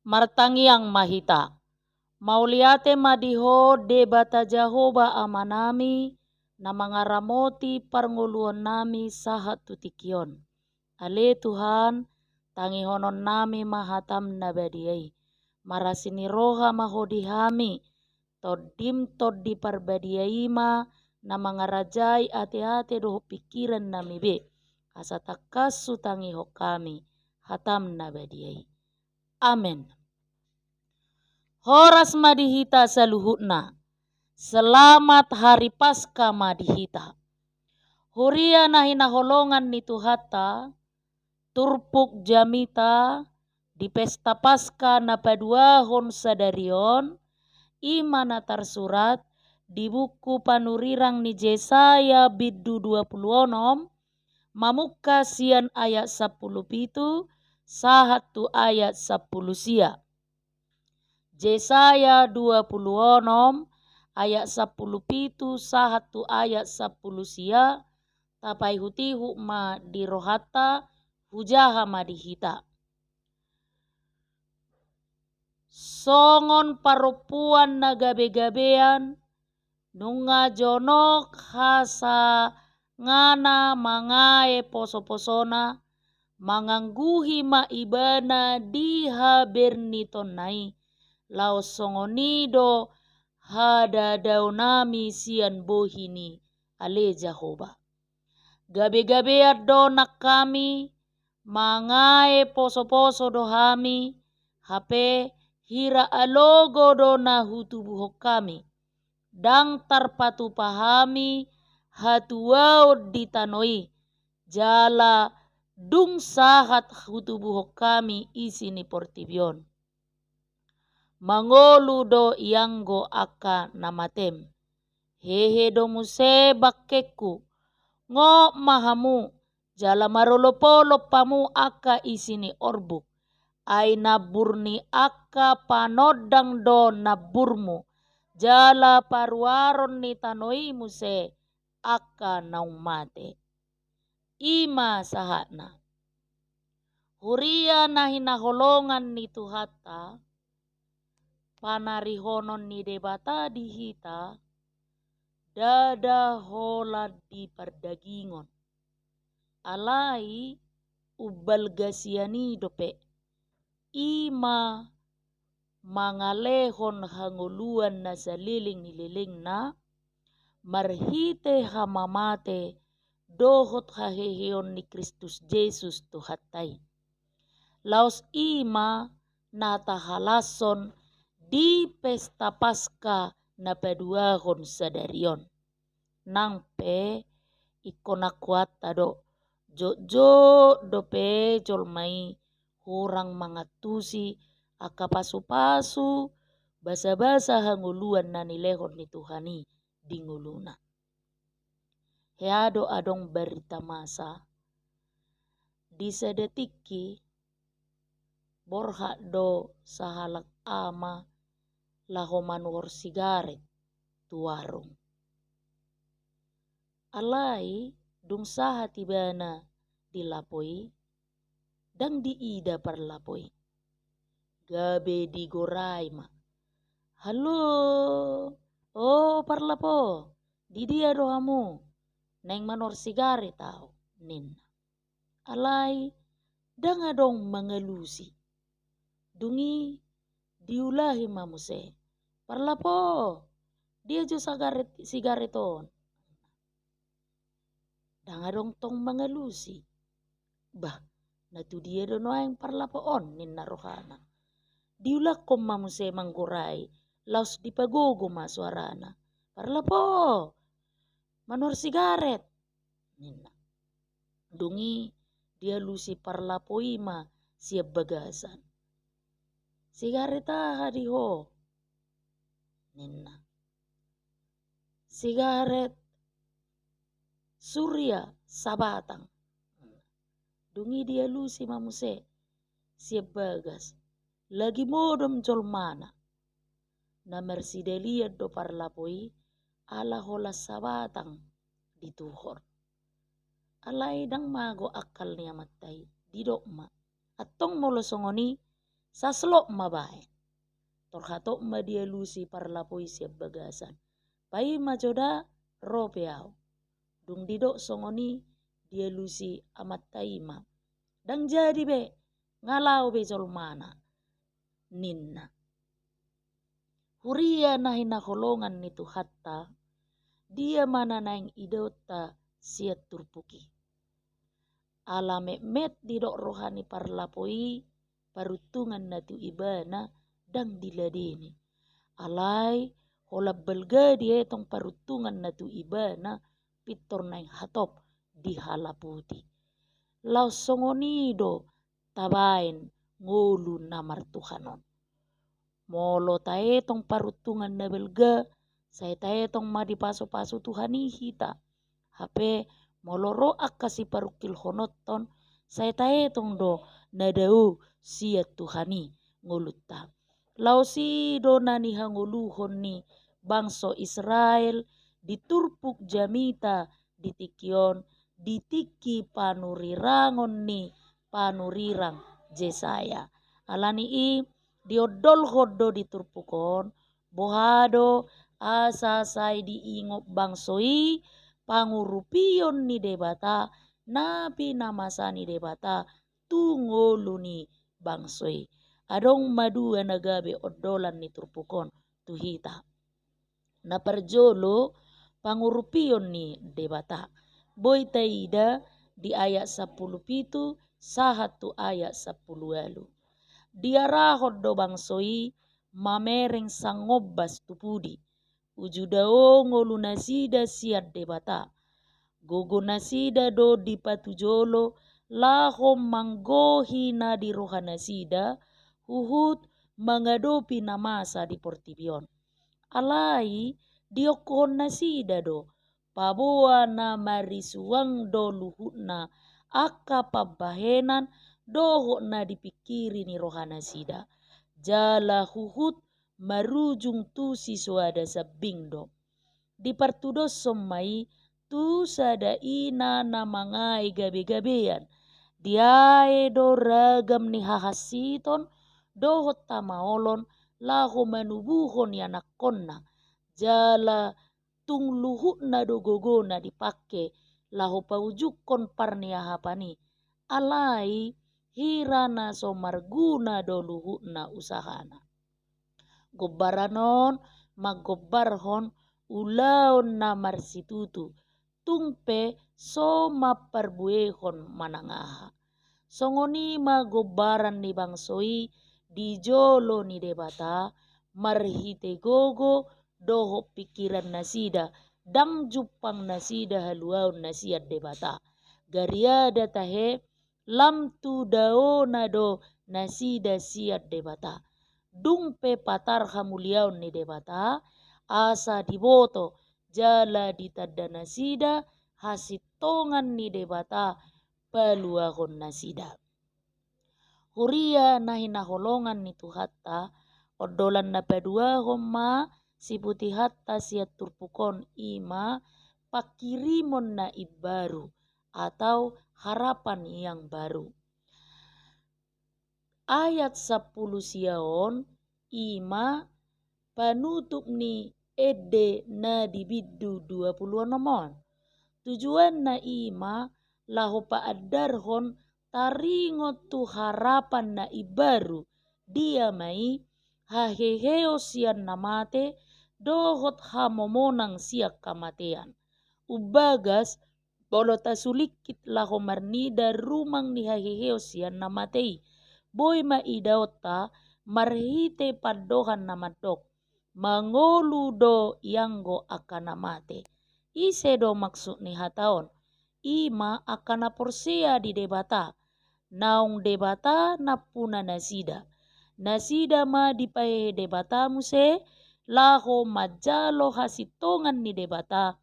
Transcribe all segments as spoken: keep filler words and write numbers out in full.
Martangiang ma hita. Mauliate ma di Ho Debata Jahowa Amanami, na mangaramoti parngoluonnami sahat tu tingki on. Ale Tuhan, tangihononnami ma hataM na badia i. Marasi ni roha ma Ho di hami, TondiM Tondi Parbadia i ma na mangarajai ateate dohot pingkirannami be, asa tangkas hutangihon hami hataM na badia i. Amen. Horas ma di hita saluhutna. Selamat Hari Paskah ma di hita. Huria na hinaholongan ni Tuhanta, turpuk jamita di pesta Paskah na paduahon sadari on, i ma na tarsurat di buku panurirang ni Jesaya bindu dua pulu onom, mamungka sian ayat sampulu pitu sahat tu ayat sampulu sia. Jesaya dua pulu onom ayat sampulu pitu sahat tu ayat sampulu sia, tapaihutihut ma di rohanta, hujaha ma di hita. Songon parompuan na gabegabean, nunga jonok hasangana mangae posoposona, mangangguhi ma ibana di habernitonna i, laos songon i do hadadaonnami sian bohi ni ale Jahowa. Gabegabean do nang hami, mangae posoposo do hami, hape hira alogo do na hutubuhon hami. Ndang tarpatupa hami hatuaon di tano i, jala dung sahat hutubuhon hami isi ni portibi on. Mangolu do ianggo angka na mateM. Hehe do muse bangkengku, ngot ma hamu, jala marolopolop hamu angka isi ni orbuk. Ai nambur ni angka panondang do namburmu, jala paruaron ni tano i muse angka naung mate. I ma sahatna. Huria na hinaholongan ni Tuhanta, panarihonon ni Debata di hita, ndada holan di pardagingon. Alai umbalga sian i dope, i ma mangalehon hangoluan na saleleng ni lelengna, marhite hamamate dohot haheheon ni Kristus Jesus Tuhanta i. Laos i ma na tahalashon di pesta Paska na paduahon sadari on. Nang pe ingkon angkuanta do, jotjot dope jolma i hurang mangantusi angka pasupasu, basabasa hangoluan na nilehon ni Tuhan i di ngoluna. Hea do adong barita masa, di sada tingki borhat do sahalak ama laho manuhor sigaret tu warung. Alai dung sahat ibana di lapo i, ndang diida parlapo i. Gabe digorai ma. "Halo, o parlapo, di dia do hamu? Naeng manuhor sigaret ahu," ninna. Alai ndang adong mangalusi. Dung i diulahi ma muse. "Parlapo, dia jo sagaret, sigaret on?" Ndang adong tong mangalusi. "Bah, na tu dia do nuaeng parlapo on?" ninna rohana. Diulakkon ma muse manggorai, laos dipagogo ma suarana. "Parlapo, manuhor sigaret," ninna. Dung i dialusi parlapo i ma sian bagasan. "Sigaret aha di ho?" ninna. "Sigaret Surya sabatang." Dung i dialusi ma muse sian bagas, lagi modom jolmana. Na marsidalian do parlapo i, ala holan sabatang dituhor. Alai ndang mago akal ni amanta i, didok ma, "Antong molo songon i, Saslot ma baen. Tor hatop ma dialusi parlapo i sian bagasan. Paima jo da, ro pe ahu. Dung didok songon i, dialusi amanta i ma. Ndang jadi be, nga laho be jolmana, ninna. Huria na hinaholongan ni Tuhanta, dia ma na naeng idaonta sian turpuk i? Ala metmet didok roha ni parlapo i, paruntungan na tu ibana ndang diladeni. Alai, holan balga dietong paruntungan na tu ibana, pintor naeng hatop dihalaputi. Laos songon i do tabaen ngolu na martuhan on. Molo taetong paruntungan na balga, sai taetong ma dipasupasu Tuhan i hita. Hape molo ro angka siparungkilhononton, sai taetong do na dao sian Tuhan i ngolunta. Laos i do na nihangoluhon ni bangso Israel di turpuk jamita di tingki on, di tingki panurirangon ni panurirang Jesaya. Ala ni i, diondolhon do di turpuk on, boha do asa sai diingot bangso i pangurupion ni Debata, na pinamasa ni Debata tu ngolu ni bangso i. Adong ma dua na gabe ondolan ni turpuk on tu hita. Na parjolo, pangurupion ni Debata. Boi taida di ayat sampulu pitu sahat tu ayat sampulu ualu. Diarahon do bangso i mamereng sangombas tu pudi. Uju dao ngolunasida sian Debata. Gogonasida do dipatujolo laho manggohi na di rohanasida, huhut mangadopi na masa di portibi on. Alai, diongkohon nasida do, paboa na marisuang do luhutna angka pambahenan dohot na dipingkiri ni rohanasida. Jala huhut marujung tu sisoada sambing do. Dipartudoshon ma i tu sada ina na mangae gabegabean. Diae do ragam ni hahansiton dohot hamaolon laho manubuhon ianakkonna. Jala tung luhutna do gogona dipangke laho paujungkon parniahapan i. Alai hira na so marguna do luhutna usahana. Gombaran on manggombarhon ulaon na marsitutu, tung pe so mamparbuehon manang aha. Songon i ma gombaran ni bangso i di jolo ni Debata, marhite gogo dohot pingkirannasida, ndang jumpang nasida haluaon na sian Debata. Gariada tahe, lam tu daona do nasida sian Debata. Dung pe patar hamuliaon ni Debata, asa diboto jala ditanda nasida hasintongan ni Debata paluahon nasida. Huria na hinaholongan ni Tuhanta, ondolan na paduahon ma siputihanta sian turpuk on, i ma pangkirimon na imbaru atau harapan yang baru. Ayat sampulu sia on, i ma panutup ni ende na di bindu dua pulu onom on. Tujuanna i ma laho paandarhon taringot tu harapan na imbaru, dia ma i haheheon sian na mate dohot hamomonang sian hamatean. Umbagas, molo tasulingkit laho marnida rumang ni haheheon sian na mate i, boi ma idaonta marhite pandohan na mandok, mangolu do ianggo angka na mate. Ise do maksud ni hata on? I ma angka na porsea di Debata, naung Debata nampuna nasida. Nasida ma dipahehe Debata muse laho manjalo hasintongan ni Debata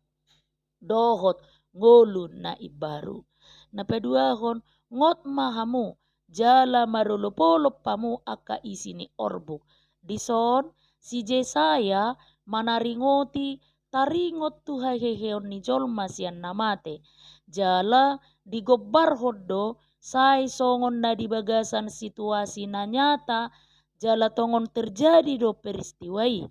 dohot ngolu na imbaru. Na paduahon, ngot ma hamu, jala marolopolop hamu angka isi ni orbuk. Dison, si Jesaya manaringoti taringot tu haheheon ni jolma sian na mate. Jala digombarhon do sai songon na di bagasan situasi na nyata, jala tongon terjadi do peristiwa i.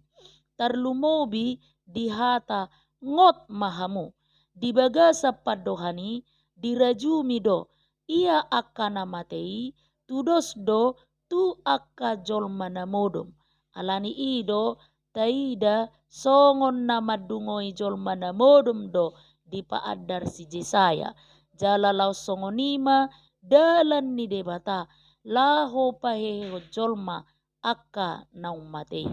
Tarlumobi di hata ngot ma hamu. Di bagasan pandohan i dirajumi do, ia angka na mate i tudos do tu angka jolma na modom. Ala ni i do taida songon na mandungoi jolma na modom do dipaandar si Jesaya. Jala laos songon i ma dalan ni Debata laho pahehehon jolma angka naung mate i.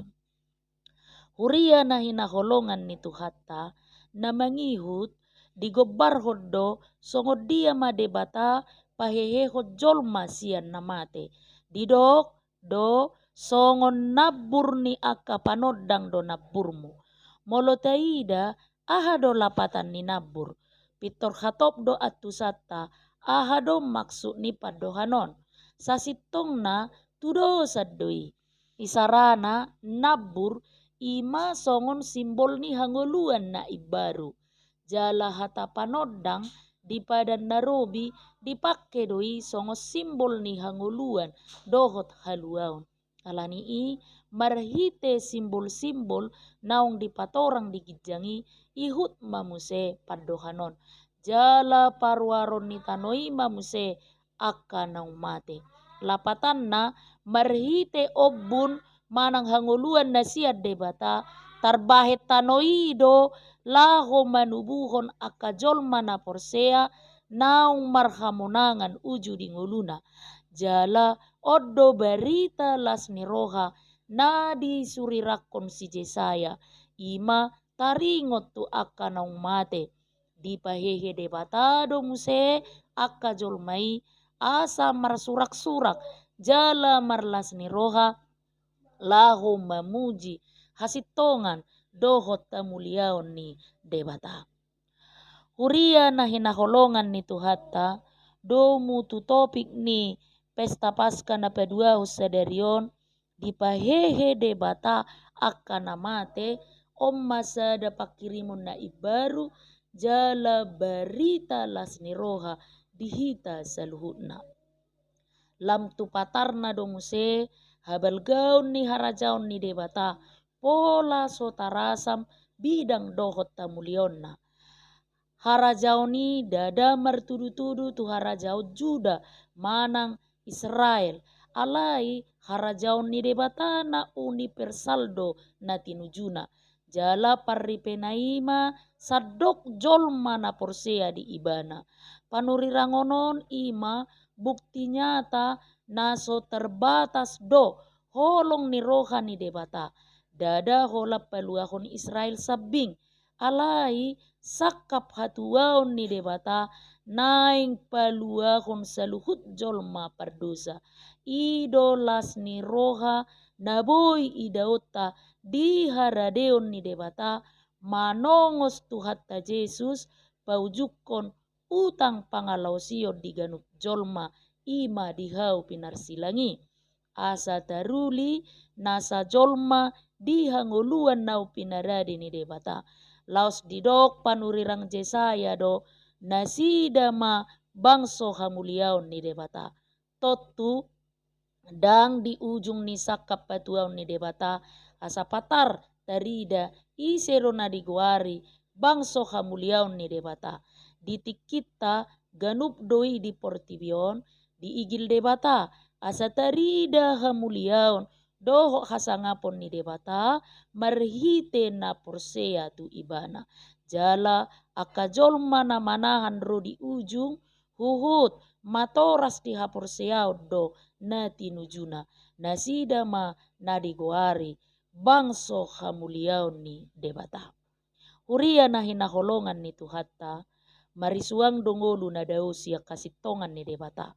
Huria na hinaholongan ni Tuhanta, na mangihut digombarhon do songon dia ma Debata pahehehon jolma sian na mate. Didok do songon nambur ni angka panondang do namburmu. Molo taida, aha do lapatan ni nambur? Pintor hatop do antusanta, aha do maksud ni pandohan on? Sasintongna tudosan do i. Isarana nambur i ma songon simbol ni hangoluan na imbaru. Jala hata panondang di Padan na Robi dipangke do i songon simbol ni hangoluan dohot haluaon. Ala ni i, marhite simbol-simbol naung dipatorang di ginjang i, ihut ma muse pandohan on. Jala paruaron ni tano i ma muse angka naung mate. Lapatanna, marhite ombun manang hangoluan na sian Debata, tarbahen tano i do laho manubuhon angka jolma na porsea naung marhamonangan uju di ngoluna. Jala on do barita las ni roha na disurirangkon si Jesaya, i ma taringot tu angka naung mate. Dipahehe Debata do muse angka jolma i asa marsuraksurak jala marlas ni roha laho mamuji hasintongan dohot hamuliaon ni Debata. Huria na hinaholongan ni Tuhanta, domu tu topik ni Pesta Paska na paduahon sadari on, dipahehe Debata angka na mate, on ma sada panghirimon na imbaru jala barita las ni roha di hita saluhutna. Lam tu patarna do muse habalgaon ni harajaon ni Debata, pola so tarasam bidang dohot hamuliaonna. Harajaon i ndada martudutudu tu harajaon Juda manang Israel. Alai harajaon ni Debata na universal do na tinujuna. Jala parripena i ma sandok jolma na porsea di Ibana. Panurirangon on i ma bukti nyata na so terbatas do holong ni roha ni Debata. Ndada holan paluahon Israel sambing, alai sangkap hatuaon ni Debata naeng paluahon saluhut jolma pardosa. I do las ni roha na boi idaonta di haradeon ni Debata manongos Tuhanta Jesus paujungkon utang pangalaosion di ganup jolma, i ma di hau pinarsilang i. Asa taruli nasa jolma di hangoluan naung pinarade ni Debata. Laos didok panurirang Jesaya do, nasida ma bangso hamuliaon ni Debata. Tontu ndang di ujung ni sangkap hatuaon ni Debata, asa patar tarida ise do na digoari bangso hamuliaon ni Debata. Di tingkinta ganup do i di portibi on, diigil Debata, asa tarida hamuliaon dohot hasangapon ni Debata marhite na porsea tu Ibana. Jala angka jolma na manahan ro di ujung, huhut matoras di haporseaon do na tinujuna, nasida ma na digoari bangso hamuliaon ni Debata. Huria na hinaholongan ni Tuhanta, marisuang do ngolu na dao sian hasintongan ni Debata.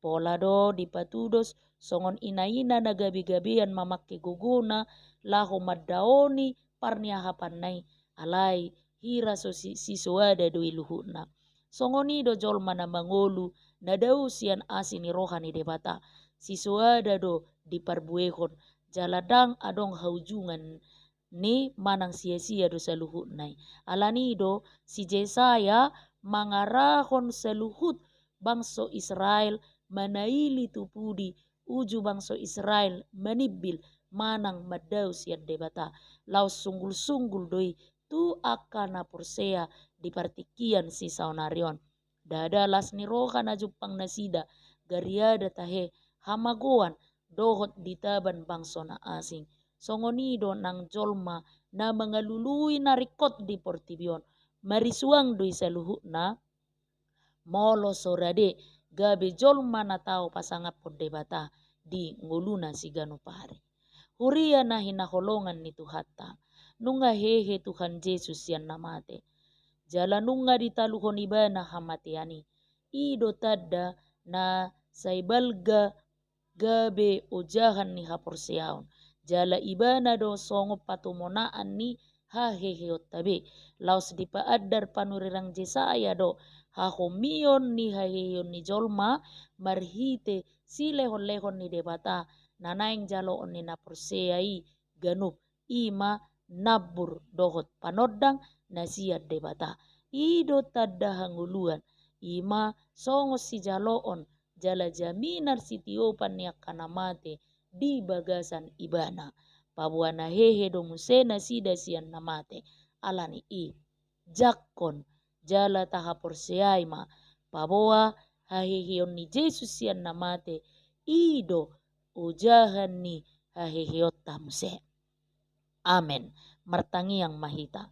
Pola do dipatudos songon inaina na gabegabean mamangke gogona laho mandaoni parniahapanna i, alai hira so si-, sisoada do i luhutna. Songon i do jolma na mangolu na dao sian asi ni roha ni Debata. Sisoada do diparbuehon, jala ndang adong haujungan ni manang sia-sia do saluhutna i. Ala ni do si Jesaya mangarahon saluhut bangso Israel manaili tu pudi, uju bangso Israel manimbil manang mandao sian Debata, laos sunggul-sunggul do i tu angka na porsea di partingkian sisaonari on. Ndada las ni roha na jumpang nasida, gariada tahe hamagoan dohot ditaban bangso na asing. Songon i do nang jolma na mangalului na ringkot di portibi on, marisuang do i saluhutna, molo so rade gabe jolma na tau pasangaphon Debata di ngoluna siganup ari. Huria na hinaholongan ni Tuhanta, nunga hehe Tuhan Jesus sian na mate, jala nunga ditaluhon Ibana hamatean i. I do tanda na sai balga gabe ojahan ni haporseaon, jala Ibana do songon patumonaan ni haheheonta be. Laos dipaandar panurirang Jesaya do hahomion ni haheheon ni jolma marhite silehon-lehon ni Debata na naeng jaloon ni na porsea i ganup, i ma nambur dohot panondang na sian Debata. I do tanda hangoluan, i ma songon sijaloon jala jaminan sitiopan ni angka na mate di bagasan Ibana. Paboa na hehe do muse nasida sian na mate. Ala ni i, jangkon jala tahaporseai ma, paboa haheheon ni Jesus sian na mate i do ojahan ni haheheonta muse. Amen. Martangiang ma hita.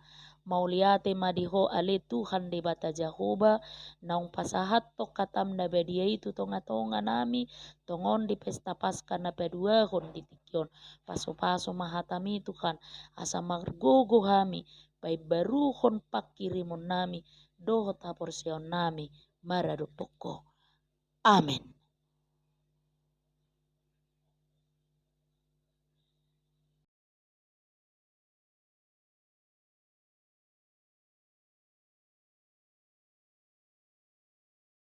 Mauliate ma di Ho ale Tuhan Debata Jahowa, naung pasahathon hatam na badia i tu tonga-tonga nami, tongon di pesta Paskah na paduahon di tingki on. Pasu-pasu ma hatami Tuhan, asa margogo hami paimbaruhon panghirimon nami dohot haporseaon nami maradophon Ho. Amen.